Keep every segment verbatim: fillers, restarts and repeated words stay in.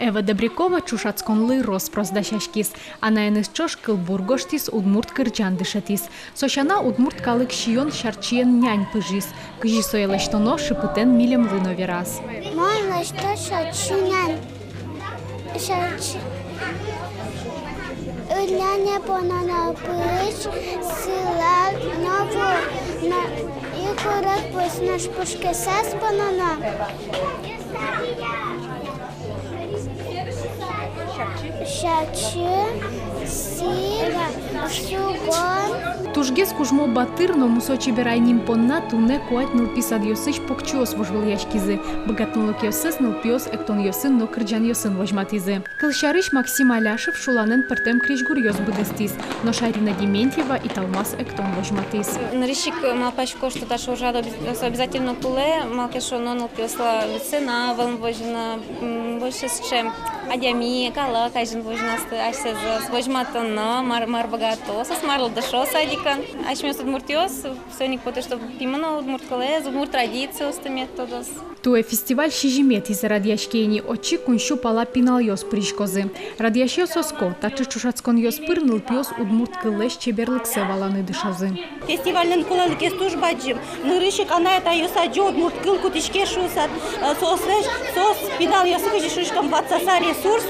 Эва Добрякова чошатсконлы рос-прос дасяськиз. Анаеныз ӵош кылбур гожтӥз, удмурт кырӟан дышетӥз. Со сяна, удмурт калык сиён сярчиен нянь пыжиз. Кызьы сое лэсьтоно, шыпытэн милемлы но вераз. Мон лэсьто сярчи нянь. Сярчи. Ыльдане пононо пызь, сылал но ву, но и курегпуз, нош пушкесаз пононо сярчи, сӥль, сугон. Тужгес кужмо батыр но мусо чеберай ним понна туннэ куать нылпи садъёсысь покчиос вожвылъяськизы. Быгатонлыкъёссэс нылпиос эктонъёсын но кырӟанъёсын возьматӥзы. Кылсярысь, Максим Аляшев шуланэн пӧртэм крезьгуръёс быдэстӥз, нош Арина Дементьева италмас эктон возьматӥз. Нырысь ик малпасько, что таӵе ужрад обяз-, обязательно кулэ, малы ке шуоно, нылпиослы сцена вылын возьыны, м, больше сыӵе адями, калык азьын возьыны, асьсэзэс возьматыны, мар, мар быгато, соос марлы дышо садикын. Асьмеос удмуртъёс, соин ик потэ, что пимы но удмурт кылэз, удмурт традициосты мед тодоз. Туэ фестиваль сизьыметӥзэ радъяське ини, отчы куинь сю пала пиналъёс пыриськозы. Радъясьёс оско, таӵе чошатсконъёс пыр нылпиос удмурт кыллэсь чеберлыксэ валаны дышозы. Фестивальлэн кулэлыкез туж бадӟым. Нырысь ик анай-атайёс адӟо, удмурт кыл кутӥське шуыса, э, соослэсь, соос пиналъёс, кызьы шуиськом, ватсаса ресурс,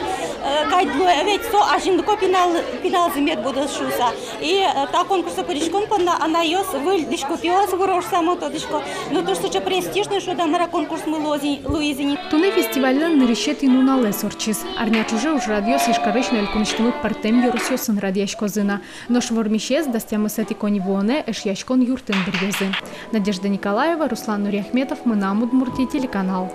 э, кадь луэ, ведь со азинлыко пинал, пиналзы мед будоз шуыса. И, э, та конкурсэ пыриськон понна анайёс выль дӥськутъёс выро шуыса мон тодӥсько. Ну, туж сыӵе престижный, шуод-а, мар-а, конкурсмы луоз и-, луиз ини. Туннэ фестивальлэн нырысетӥ нуналэз ортчиз. Арня ӵоже ужрадъёс Ижкарысь но элькунысьтымы пӧртэм ёросъёсын радъяськозы на. Нош вормисез дас тямысэтӥ коньывуонэ Эшъяськон юртын быръёзы. Надежда Николаева, Руслан Нуриахметов, «Мынам Удмуртие» телеканал.